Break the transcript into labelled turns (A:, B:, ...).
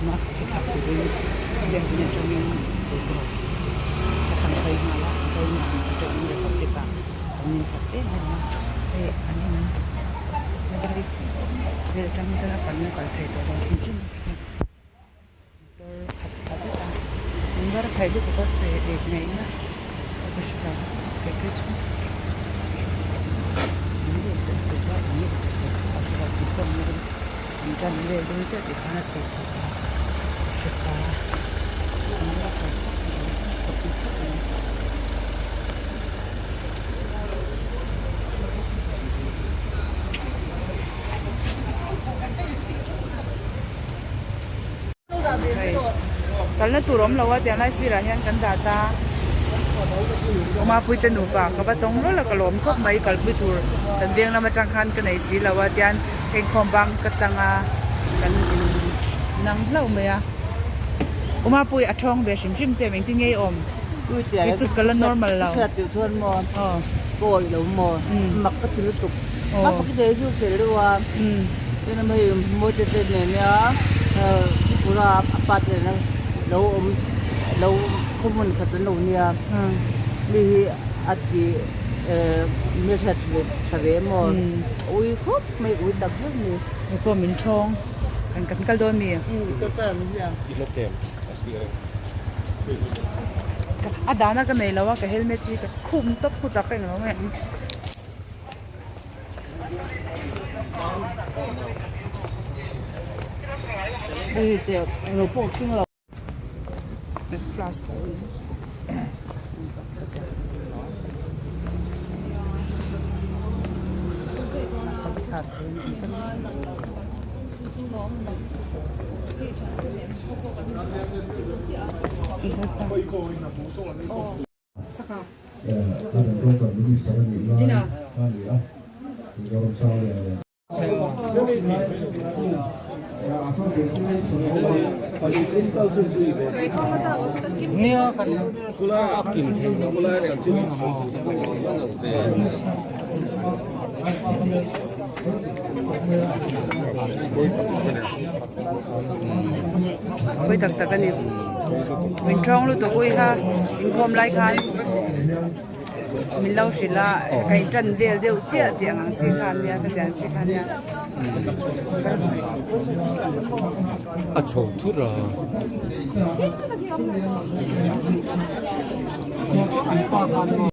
A: awm a khi thlak turin biakin atangin tur a kan sawi nghal a Zonuam atangin Republic ah an inkhat em em a hei an in vel atang hi chuan a kalna kal thei tawh lo hrim hrim a motor khat thla vek a an var theih lutuk a sawi rik ngaihna ka hre lo kei phei chu an duh sawi tur pawh eng nge tih theih ka hre lo inkhawmna an tan vel dawn chiah tih khan a theih tawh a ka hre ta an var thei khawp mai khawp khawp mai. Kalna tur awm lo a tiang lai sirah hian kan dah ta Umapuite nupa ka va tawng rawlh a ka lawm khawp mai kalpui tur kan veng lam atang khan ka nei si lo a tian inkhawm bang ka tang a kan in nang hlauh mai a Umapui a thawng ve hrim hrim che engtin nge i awm i chu ka la normal lo Hei pawh min thawng kan kal dawn mi. A dana ka nei lo a ka helmet hi ka khum tawp khut a ka englo mai ang. Pawi tak tak a ni min thawng lutuk ui kha inkhawm lai khan min lo hrilh a ka in tan vel deuh chiah tih ang ang chi kha ania ka tih ang chi kha ania.
B: A chho thut a.